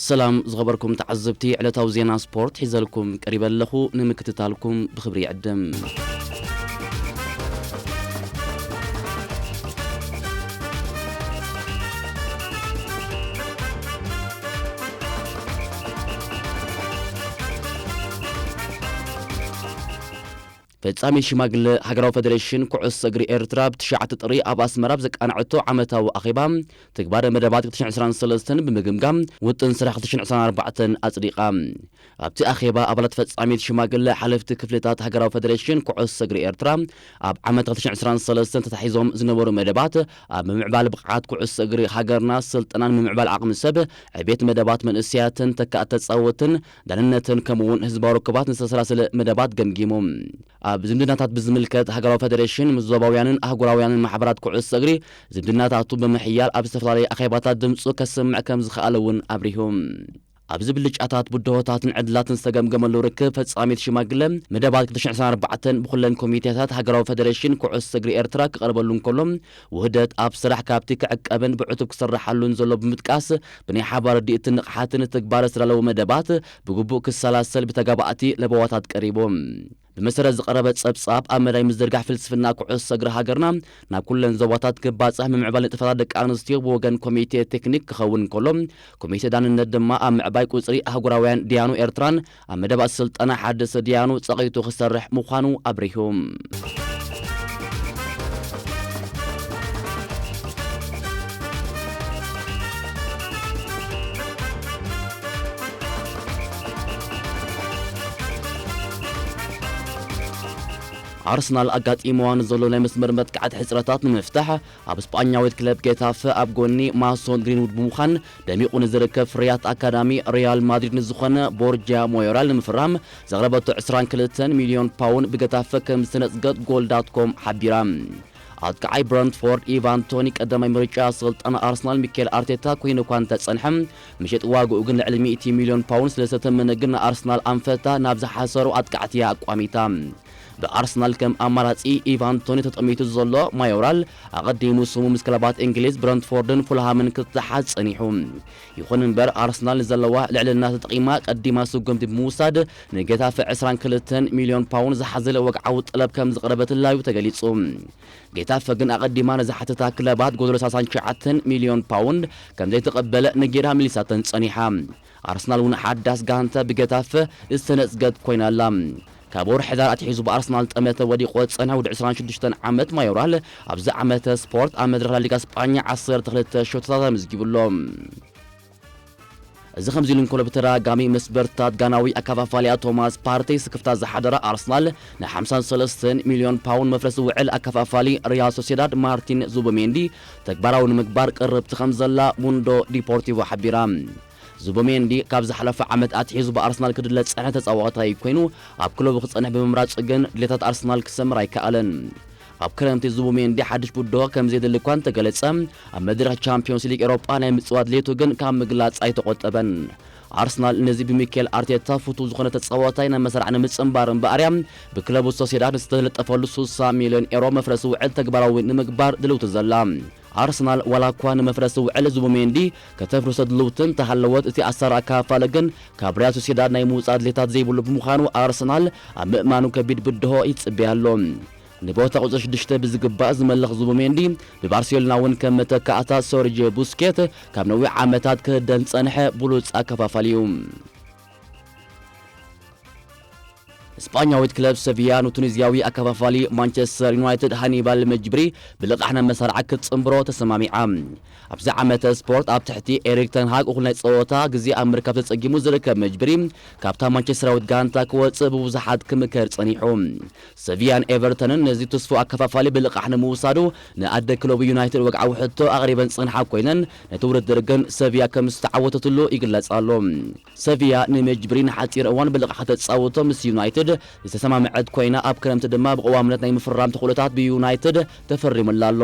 ሰላም ዝኸበርኩም ተዓዘብቲ፣ ዕለታዊ ዜና ስፖርት ሒዘልኩም ቀሪበ ኣለኹ። ንምክትታልኩም ብኽብሪ ይዕድም። ፈጻሚት ሽማግለ ሃገራዊ ፈደሬሽን ኩዕሶ እግሪ ኤርትራ፣ ብ ትሽዓተ ጥሪ ኣብ ኣስመራ ኣብ ዘቃንዐቶ ዓመታዊ ኣኼባ፣ ትግባረ መደባት ክልተ ሽሕን ዕስራን ሰለስተን ብምግምጋም፣ ውጥን ስራሕ ክልተ ሽሕን ዕስራን ኣርባዕተን ኣጽዲቓ። ኣብቲ ኣኼባ፣ ኣባላት ፈጻሚት ሽማግለ፣ ሓለፍቲ ክፍልታት ሃገራዊ ፈደሬሽን ኩዕሶ እግሪ ኤርትራ፣ ኣብ ዓመት ክልተ ሽሕን ዕስራን ሰለስተን ተታሒዞም ዝነበሩ መደባት፣ ኣብ ምምዕባል ብቕዓት ኩዕሶ እግሪ ሃገርና፣ ስልጠናን ምምዕባል ዓቕሚ ሰብ፣ ዕቤት መደባት መንእሰያትን ተካእቲ ተጻወትን፣ ዳንነትን ከምኡ'ውን ህዝባዊ ርክባት ዝተሰላሰለ መደባት ገምጊሙ። ኣብ ዝምድናታት ብዝምልከት፣ ሃገራዊ ፈደሬሽን ምስ ዞባውያንን ኣህጉራውያንን ማሕበራት ኩዕሶ እግሪ ዝምድናታቱ ብምሕያል፣ ኣብ ዝተፈላለዩ ኣኼባታት ድምጹ ከስምዕ ከም ዝኸኣለ እውን ኣብሪሁ። ኣብዚ ብልጫታት፣ ብድሆታትን ዕድላትን ዝተገምገመሉ ርክብ፣ ፈጻሚት ሽማግለ መደባት ክልተ ሽሕን ዕስራን ኣርባዕተን ብኹለን ኮሚቴታት ሃገራዊ ፈደሬሽን ኩዕሶ እግሪ ኤርትራ ክቐርበሉ እንከሎ፣ ውህደት ኣብ ስራሕ ካብቲ ክዕቀብን ብዕቱብ ክስራሓሉን ዘሎ ብምጥቃስ፣ ብናይ ሓባር ርድኢትን ንቕሓትን ንትግባረ ዝተዳለወ መደባት ብግቡእ ክሰላሰል ብተጋባእቲ ለበዋታት ቀሪቡ። ብመሰረት ዝቐረበ ጸብጻብ፣ ኣብ መዳይ ምዝርጋሕ ፍልስፍና ኩዕሶ እግሪ ሃገርና ናብ ኩለን ዞባታት ክባጻሕ፣ ምምዕባል ንጥፈታት ደቂ ኣንስትዮ ብወገን ኮሚቴ ቴክኒክ ክኸውን እንከሎ፣ ኮሚቴ ዳንነት ድማ ኣብ ምዕባይ ቁጽሪ ኣህጉራውያን ዲያኑ ኤርትራን ኣብ መደባት ስልጠና ሓደሰ ዲያኑ ጸቒጡ ክሰርሕ ምዃኑ ኣብሪሁ። ኣርሰናል ኣጋጢምዋ ንዘሎ ናይ መስመር መጥቃዕቲ ሕጽረታት ንምፍታሕ፣ ኣብ ስጳኛዊት ክለብ ጌታፈ ኣብ ጎኒ ማሶን ግሪንውድ ብምዃን ደሚቑ ንዝርከብ ፍርያት ኣካዳሚ ሪያል ማድሪድ ንዝኾነ ቦርጃ ሞዮራል ንምፍራም ዘቕረበቶ ዕስራን ክልተን ሚልዮን ፓውንድ ብጌታፈ ከም ዝተነጽገት ጎል ዳት ኮም ሓቢራ። ኣጥቃዓይ ብረንትፎርድ ኢቫን ቶኒ ቀዳማይ ምርጫ ኣሰልጣኒ ኣርሰናል ሚኬል ኣርቴታ ኮይኑ እኳ እንተጸንሐ፣ ምሸጢ ዋግኡ ግን ልዕሊ ሚእቲ ሚልዮን ፓውንድ ስለ ዝተተመነ ግን ንኣርሰናል ኣንፈታ ናብ ዝሓሰሩ ኣጥቃዕቲ እያ ኣቋሚታ። ብኣርሰናል ከም ኣማራጺ ኢቫን ቶኒ ተጠሚቱ ዘሎ ማዮራል፣ ኣቐዲሙ ስሙ ምስ ክለባት እንግሊዝ ብረንትፎርድን ፉልሃምን ክተሓዝ ጸኒሑ። ይኹን እምበር፣ ኣርሰናል ንዘለዋ ልዕልና ተጠቒማ ቀዲማ ስጉምቲ ብምውሳድ ንጌታፈ ዕስራን ክልተን ሚልዮን ፓውንድ ዝሓዘለ ወግዓዊ ጠለብ ከም ዘቕረበትላ'ዩ ተገሊጹ። ጌታፈ ግን ኣቐዲማ ንዝሓተታ ክለባት ጎደሎ ሰላሳን ትሽዓተን ሚልዮን ፓውንድ ከም ዘይተቐበለ ነጊራ፣ ምሊሳተን ጸኒሓ። ኣርሰናል እውን ሓዳስ ጋንታ ብጌታፈ ዝተነጽገት ኮይና ኣላ። ካብ ወርሒ ሕዳር ኣትሒዙ ብኣርሰናል ጠመተ ወዲቑ ዝጸንሐ ወዲ ዕስራን ሽዱሽተን ዓመት ማዮራል፣ ኣብዚ ዓመተ ስፖርት ኣብ መድረኽ ላሊጋ ስጳኛ ዓሰርተ ክልተ ሸቶታት ኣመዝጊቡ ኣሎ። እዚ ከምዚ ኢሉ እንከሎ፣ ብተደጋጋሚ ምስ ብርታት ጋናዊ ኣከፋፋሊኣ ቶማስ ፓርቴይ ስክፍታ ዝሓደረ ኣርሰናል፣ ን ሓምሳን ሰለስተን ሚልዮን ፓውንድ መፍረሲ ውዕል ኣከፋፋሊ ሪያል ሶሴዳድ ማርቲን ዙበሜንዲ ተግባራዊ ንምግባር ቅርብቲ ከም ዘላ ሙንዶ ዲፖርቲቮ ሓቢራ። ዙበሜንዲ ካብ ዝሓለፈ ዓመት ኣትሒዙ ብኣርሰናል ክድለ ዝጸንሐ ተጻዋታይ ኮይኑ፣ ኣብ ክለቡ ክጸንሕ ብምምራጹ ግን ድሌታት ኣርሰናል ክሰምር ኣይከኣለን። ኣብ ክረምቲ ዙቡሜንዲ ሓድሽ ብድሆ ከም ዘየድሊ እኳ እንተገለጸ፣ ኣብ መድረኽ ቻምፒዮንስ ሊግ ኤውሮጳ ናይ ምጽዋት ድሌቱ ግን ካብ ምግላጽ ኣይተቖጠበን። ኣርሰናል ነዚ ብሚኬል ኣርቴታ ፍቱው ዝኾነ ተጻዋታይ ናብ መስርዕ ንምጽንባር እምበኣር እያ ብክለቡ ሶሴዳድ ዝተለጠፈሉ ስሳ ሚልዮን ኤውሮ መፍረሲ ውዕል ተግባራዊ ንምግባር ድልውቲ ዘላ። ኣርሰናል ዋላ እኳ ንመፍረሲ ውዕል ዙቡሜንዲ ከተፍርሶ ድልውቲ እንተሃለወት፣ እቲ ኣሰራርኣ ክፋል ግን ካብ ሪያል ሶሴዳድ ናይ ምውጻእ ድሌታት ዘይብሉ ብምዃኑ፣ ኣርሰናል ኣብ ምእማኑ ከቢድ ብድሆ ይጽበያ ኣሎ። ንቦታ ቁጽሪ ሽዱሽተ ብዝግባእ ዝመልኽ ዙቡሜንዲ፣ ብባርሴሎና እውን ከም መተካእታ ሰርጂዮ ቡስኬት ካብ ነዊሕ ዓመታት ክህደን ዝጸንሐ ብሉጽ ኣከፋፋሊ እዩ። ስጳኛዊት ክለብ ሰቪያ ንቱኒዝያዊ ኣከፋፋሊ ማንቸስተር ዩናይትድ ሃኒባል መጅብሪ ብልቓሕ ናብ መሳርዓ ክትጽንብሮ ተሰማሚዓ። ኣብዚ ዓመተ ስፖርት ኣብ ትሕቲ ኤሪክ ተንሃግ እኹል ናይ ጸወታ ግዜ ኣብ ምርካብ ተጸጊሙ ዝርከብ መጅብሪ፣ ካብታ ማንቸስተራዊት ጋንታ ክወጽእ ብብዙሓት ክምከር ጸኒሑ። ሰቪያን ኤቨርተንን ነዚ ትስፉ ኣከፋፋሊ ብልቓሕ ንምውሳዱ ንኣደ ክለቡ ዩናይትድ ወግዓዊ ሕቶ ኣቕሪበን ዝጸንሓ ኮይነን፣ ነቲ ውድድር ግን ሰቪያ ከም ዝተዓወተትሉ ይግለጽ ኣሎ። ሰቪያ ንመጅብሪ ንሓጺር እዋን ብልቓሕ ከተጻውቶ ምስ ዩናይትድ ዝተሰማምዐት ኮይና፣ ኣብ ክረምቲ ድማ ብቐዋምነት ናይ ምፍራም ተኽእሎታት ብዩናይትድ ተፈሪሙላ ኣሎ።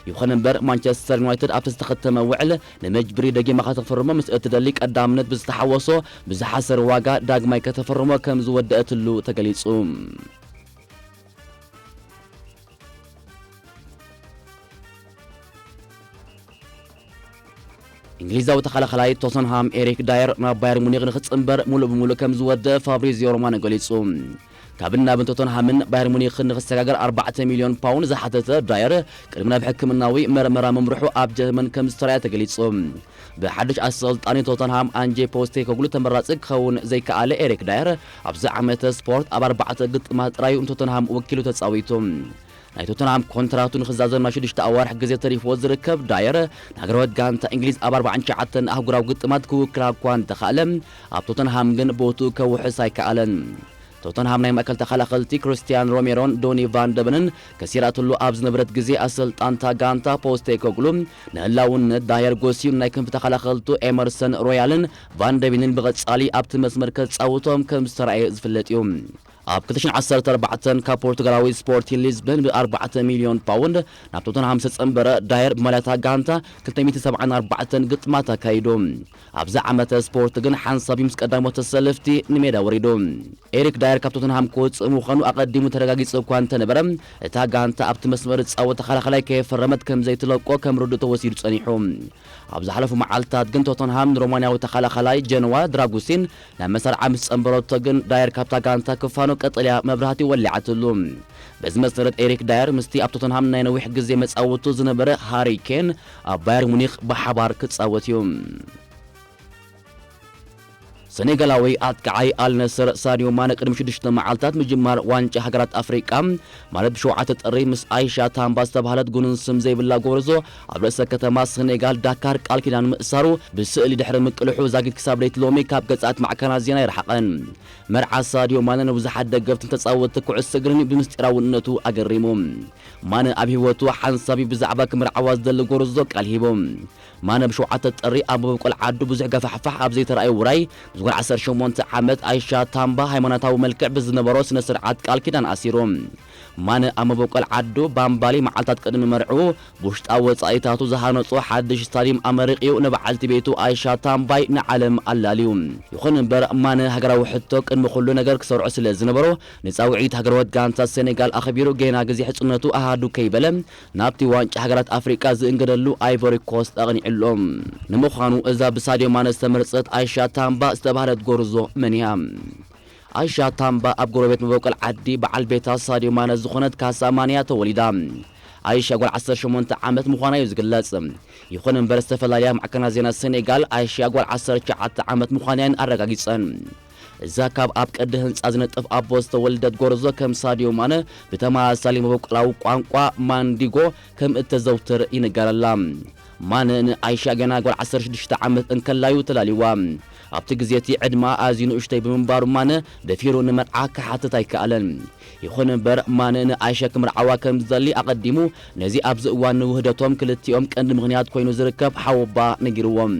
ይኹን እምበር፣ ማንቸስተር ዩናይትድ ኣብቲ ዝተኸተመ ውዕል ንመጅብሪ ደጊማ ከተፍርሞ ምስ እትደሊ፣ ቀዳምነት ብዝተሓወሶ ብዝሓሰር ዋጋ ዳግማይ ከተፍርሞ ከም ዝወደአትሉ ተገሊጹ። እንግሊዛዊ ተኸላኸላይ ቶተንሃም ኤሪክ ዳየር ናብ ባየር ሙኒክ ንክጽንበር ሙሉእ ብሙሉእ ከም ዝወደ ፋብሪዚዮ ሮማኖ ገሊጹ። ካብ ናብን ቶተንሃምን ባየር ሙኒክን ንክሰጋገር ኣርባዕተ ሚልዮን ፓውንድ ዝሓተተ ዳየር፣ ቅድሚ ናብ ሕክምናዊ መርመራ ምምርሑ ኣብ ጀርመን ከም ዝተራእየ ተገሊጹ። ብሓድሽ ኣሰልጣኒ ቶተንሃም ኣንጄ ፖስቴኮግሉ ተመራጺ ክኸውን ዘይከኣለ ኤሪክ ዳየር፣ ኣብዚ ዓመተ ስፖርት ኣብ ኣርባዕተ ግጥማት ጥራዩ ንቶተንሃም ወኪሉ ተጻዊቱ። ናይ ቶተንሃም ኮንትራቱ ንክዛዘም ናብ ሽዱሽተ ኣዋርሕ ግዜ ተሪፍዎ ዝርከብ ዳየር፣ ንሃገራዊት ጋንታ እንግሊዝ ኣብ ኣርባዓን ትሽዓተን ኣህጉራዊ ግጥማት ክውክላ እኳ እንተኻእለ፣ ኣብ ቶተንሃም ግን ቦትኡ ከውሕስ ኣይከኣለን። ቶተንሃም ናይ ማእከል ተኸላኸልቲ ክርስቲያን ሮሜሮን ዶኒ ቫን ደበንን ከሲራትሉ ኣብ ዝነበረት ግዜ፣ ኣሰልጣንታ ጋንታ ፖስቴኮግሉ ንህላውነት ዳየር ጎስዩ፣ ናይ ክንፊ ተኸላኸልቱ ኤመርሰን ሮያልን ቫን ደቢንን ብቐጻሊ ኣብቲ መስመር ከጻውቶም ከም ዝተራእየ ዝፍለጥ እዩ። ኣብ ክልተ ሽሕን ዓሰርተ ኣርባዕተን ካብ ፖርቱጋላዊ ስፖርቲን ሊዝበን ብ ኣርባዕተ ሚልዮን ፓውንድ ናብ ቶተንሃም ዝተጸንበረ ዳየር፣ ብማልያታ ጋንታ ክልተ ሚእቲ ሰብዓን ኣርባዕተን ግጥማት ኣካይዱ። ኣብዚ ዓመተ ስፖርት ግን ሓንሳብ ምስ ቀዳሞት ተሰለፍቲ ንሜዳ ወሪዱ። ኤሪክ ዳየር ካብ ቶተንሃም ክወጽእ ምዃኑ ኣቐዲሙ ተረጋጊጹ እኳ እንተነበረ፣ እታ ጋንታ ኣብቲ መስመር ዝጻወት ተኸላኸላይ ከየፈረመት ከም ዘይትለቆ ከም ርዱእ ተወሲዱ ጸኒሑ። ኣብ ዝሓለፉ መዓልታት ግን ቶተንሃም ንሮማንያዊ ተኸላኸላይ ጀንዋ ድራጉሲን ናብ መሳርዓ ምስ ጸንበረቶ ግን፣ ዳየር ካብታ ጋንታ ክፋኖ ቀጠልያ መብራህቲ ወሊዓትሉ። በዚ መሰረት፣ ኤሪክ ዳየር ምስቲ ኣብ ቶተንሃም ናይ ነዊሕ ግዜ መጻወቱ ዝነበረ ሃሪ ኬን ኣብ ባየር ሙኒክ ብሓባር ክጻወት እዩ። ሰኔጋላዊ ኣጥቃዓይ ኣልነስር ሳዲዮ ማነ ቅድሚ ሽዱሽተ መዓልታት ምጅማር ዋንጫ ሃገራት ኣፍሪቃ፣ ማለት ብሸውዓተ ጥሪ፣ ምስ ኣይሻ ታምባ ዝተባህለት ጉኑን ስም ዘይብላ ጎርዞ ኣብ ርእሰ ከተማ ሰኔጋል ዳካር ቃል ኪዳን ምእሳሩ ብስእሊ ድሕሪ ምቅልሑ፣ ዛጊት ክሳብ ለይቲ ሎሚ ካብ ገጻት ማዕከናት ዜና ኣይረሓቐን። መርዓ ሳዲዮ ማነ ንብዙሓት ደገፍትን ተጻወትቲ ኩዕሶ እግርን ብምስጢራውነቱ ኣገሪሙ። ማነ ኣብ ህይወቱ ሓንሳብ ብዛዕባ ክምርዓዋ ዝደሊ ጎርዞ ቃል ሂቡ። ማነ ብሸውዓተ ጥሪ ኣብ መበቆል ዓዱ ብዙሕ ገፋሕፋሕ ኣብ ዘይተራእየ ውራይ፣ ምስ ጓል ዓሰርተ ሸሞንተ ዓመት ኣይሻ ታምባ ሃይማኖታዊ መልክዕ ብዝነበሮ ስነ ስርዓት ቃል ኪዳን ኣሲሩ። ማነ ኣብ መበቆል ዓዱ ባምባሊ፣ መዓልታት ቅድሚ መርዕኡ፣ ብውሽጣዊ ወጻኢታቱ ዝሃነጾ ሓድሽ ስታድዩም ኣመሪቕዩ፣ ንበዓልቲ ቤቱ ኣይሻ ታምባይ ንዓለም ኣላልዩ። ይኹን እምበር፣ ማነ ሃገራዊ ሕቶ ቅድሚ ኩሉ ነገር ክሰርዖ ስለ ዝነበሮ፣ ንጻውዒት ሃገራዊት ጋንታ ሴኔጋል ኣኽቢሩ፣ ገና ግዜ ሕጽነቱ ኣሃዱ ከይበለ፣ ናብቲ ዋንጫ ሃገራት ኣፍሪቃ ዝእንገደሉ ኣይቮሪ ኮስት ኣቕኒዑ ኣሎ። ንምዃኑ፣ እዛ ብሳድዮ ማነ ዝተመርጸት ኣይሻ ታምባ ዝተባህለት ጎርዞ መን እያ? ኣይሻ ታምባ ኣብ ጎረቤት መበቆል ዓዲ በዓል ቤታ ሳድዮ ማነ ዝኾነት ካሳማንያ ተወሊዳ። ኣይሻ ጓል ዓሰርተ ሸሞንተ ዓመት ምዃና እዩ ዝግለጽ። ይኹን እምበር፣ ዝተፈላለያ ማዕከናት ዜና ሴኔጋል፣ ኣይሻ ጓል ዓሰርተ ትሽዓተ ዓመት ምዃና እየን ኣረጋጊጸን። እዛ ካብ ኣብ ቅዲ ህንጻ ዝነጥፍ ኣቦ ዝተወልደት ጎርዞ፣ ከም ሳድዮ ማነ ብተመሳሳሊ መበቆላዊ ቋንቋ ማንዲጎ ከም እተዘውትር ይንገረላ። ማነ ንኣይሻ ገና ጓል ዓሰርተ ሽዱሽተ ዓመት እንከላዩ ተላልይዋ። ኣብቲ ግዜ እቲ ዕድመኣ ኣዝዩ ንእሽተይ ብምንባሩ፣ ማነ ደፊሩ ንመርዓ ክሓትት ኣይከኣለን። ይኹን እምበር፣ ማነ ንኣይሻ ክምርዓዋ ከም ዝደሊ ኣቐዲሙ፣ ነዚ ኣብዚ እዋን ንውህደቶም ክልቲኦም ቀንዲ ምኽንያት ኮይኑ ዝርከብ ሓወባ ነጊርዎም።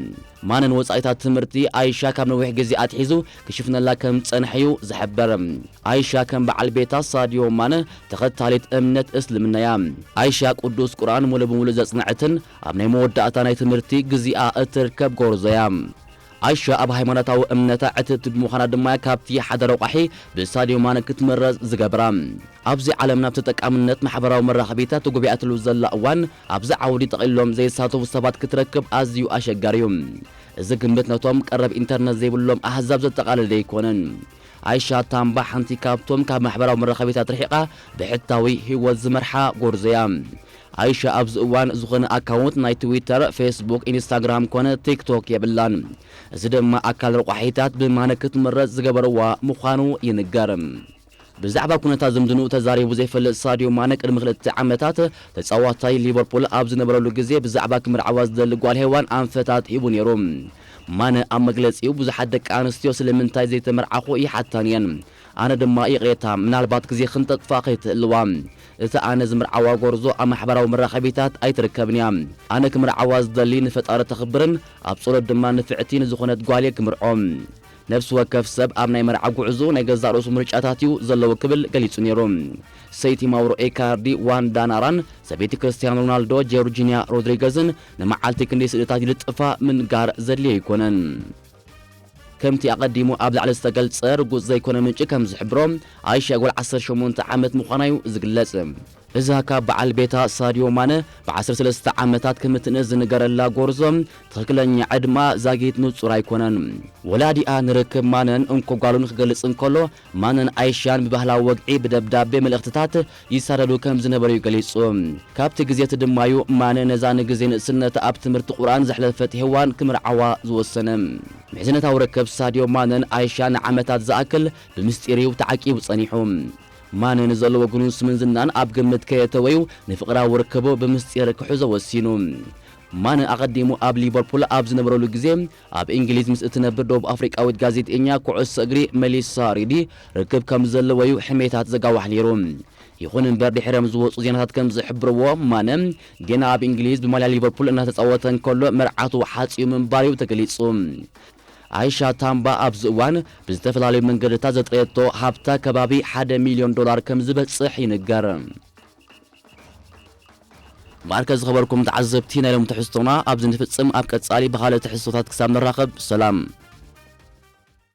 ማነ ንወጻኢታት ትምህርቲ ኣይሻ ካብ ነዊሕ ግዜ ኣትሒዙ ክሽፍነላ ከም ዝጸንሐ እዩ ዝሕበር። ኣይሻ ከም በዓል ቤታ ሳድዮ ማነ ተኸታሊት እምነት እስልምና እያ። ኣይሻ ቅዱስ ቁርኣን ሙሉ ብምሉእ ዘጽንዐትን ኣብ ናይ መወዳእታ ናይ ትምህርቲ ግዜኣ እትርከብ ጎርዞ እያ። ኣይሻ ኣብ ሃይማኖታዊ እምነታ ዕትብቲ ብምዃና ድማ፣ ካብቲ ሓደ ረቋሒ ብሳድዮ ማነ ክትምረጽ ዝገብራ። ኣብዚ ዓለምና ብተጠቃምነት ማሕበራዊ መራኸቢታት ተጎቢኣትሉ ዘላ እዋን፣ ኣብዚ ዓውዲ ጠቕሊሎም ዘይሳተፉ ሰባት ክትረክብ ኣዝዩ ኣሸጋሪ እዩ። እዚ ግምት ነቶም ቀረብ ኢንተርነት ዘይብሎም ኣህዛብ ዘጠቓለለ ኣይኮነን። ኣይሻ ታምባ ሓንቲ ካብቶም ካብ ማሕበራዊ መራኸቢታት ርሒቓ ብሕታዊ ህይወት ዝመርሓ ጎርዞ እያ። ኣይሻ ኣብዚ እዋን ዝኾነ ኣካውንት ናይ ትዊተር፣ ፌስቡክ፣ ኢንስታግራም ኮነ ቲክቶክ የብላን። እዚ ድማ ኣካል ረቋሒታት ብማነ ክትምረጽ ዝገበርዋ ምዃኑ ይንገር። ብዛዕባ ኩነታት ዝምድንኡ ተዛሪቡ ዘይፈልጥ ሳድዮ ማነ፣ ቅድሚ ክልተ ዓመታት ተጻዋታይ ሊቨርፑል ኣብ ዝነበረሉ ግዜ፣ ብዛዕባ ክምርዓዋ ዝደሊ ጓል ሄዋን ኣንፈታት ሂቡ ነይሩ። ማነ ኣብ መግለጺኡ፣ ብዙሓት ደቂ ኣንስትዮ ስለምንታይ ዘይተመርዓኹ ይሓታን እየን። ኣነ ድማ፣ ይቕሬታ፣ ምናልባት ግዜ ክንጠጥፋ ከይትህልዋ። እታ ኣነ ዝምርዓዋ ጎርዞ ኣብ ማሕበራዊ መራኸቢታት ኣይትርከብን እያ። ኣነ ክምርዓዋ ዝደሊ ንፈጣሪ ተኽብርን ኣብ ጸሎት ድማ ንፍዕቲ ንዝኾነት ጓል እየ ክምርዖ። ነፍሲ ወከፍ ሰብ ኣብ ናይ መርዓ ጉዕዞ ናይ ገዛእ ርእሱ ምርጫታት እዩ ዘለዎ ክብል ገሊጹ ነይሩ። ሰይቲ ማውሮ ኤካርዲ፣ ዋንዳ ናራን ሰበይቲ ክርስቲያኖ ሮናልዶ ጆርጂኒያ ሮድሪገዝን ንመዓልቲ ክንደይ ስእልታት ይልጥፋ ምንጋር ዘድልዮ ኣይኮነን። ከምቲ ኣቐዲሙ ኣብ ላዕሊ ዝተገልጸ፣ ርጉጽ ዘይኮነ ምንጪ ከም ዝሕብሮ፣ ኣይሻ ጓል ዓሰርተ ሸሞንተ ዓመት ምዃና እዩ ዝግለጽ። እዛ ካብ በዓል ቤታ ሳድዮ ማነ ብ13 ዓመታት ከምትንእስ ዝንገረላ ጎርዞ፣ ትኽክለኛ ዕድማ ዛጊት ንጹር ኣይኮነን። ወላዲኣ ንርክብ ማነን እንኮ ጓሉን ክገልጽ እንከሎ፣ ማነን ኣይሻን ብባህላዊ ወግዒ ብደብዳቤ መልእኽትታት ይሳደዱ ከም ዝነበሩ እዩ ገሊጹ። ካብቲ ግዜ እቲ ድማዩ ማነ ነዛ ንግዜ ንእስነት ኣብ ትምህርቲ ቁርኣን ዘሕለፈት ሄዋን ክምርዓዋ ዝወሰነ። ምሕዝነታዊ ርክብ ሳድዮ ማነን ኣይሻን ንዓመታት ዝኣክል ብምስጢር እዩ ተዓቂቡ ጸኒሑ። ማነ ንዘለዎ ግኑን ስምን ዝናን ኣብ ግምት ከየተወዩ ንፍቕራዊ ርክቡ ብምስጢር ክሕዞ ወሲኑ። ማነ ኣቐዲሙ ኣብ ሊቨርፑል ኣብ ዝነበረሉ ግዜ ኣብ እንግሊዝ ምስ እትነብር ደቡብ ኣፍሪቃዊት ጋዜጠኛ ኩዕሶ እግሪ መሊሳ ሪዲ ርክብ ከም ዘለዎዩ ሕሜታት ዘጋዋሕ ነይሩ። ይኹን እምበር ድሕሪም ዝወፁ ዜናታት ከም ዝሕብርዎ ማነ ገና ኣብ እንግሊዝ ብማልያ ሊቨርፑል እናተፃወተ እንከሎ መርዓቱ ሓፂኡ ምንባር እዩ ተገሊፁ። ኣይሻ ታምባ ኣብዚ እዋን ብዝተፈላለዩ መንገድታት ዘጥረየቶ ሃብታ ከባቢ ሓደ ሚልዮን ዶላር ከም ዝበፅሕ ይንገር። ማርከ ዝኸበርኩም ተዓዘብቲ ናይ ሎም ትሕዝቶና ኣብዚ ንፍፅም። ኣብ ቀፃሊ ብኻልእ ትሕዝቶታት ክሳብ ንራኸብ ሰላም።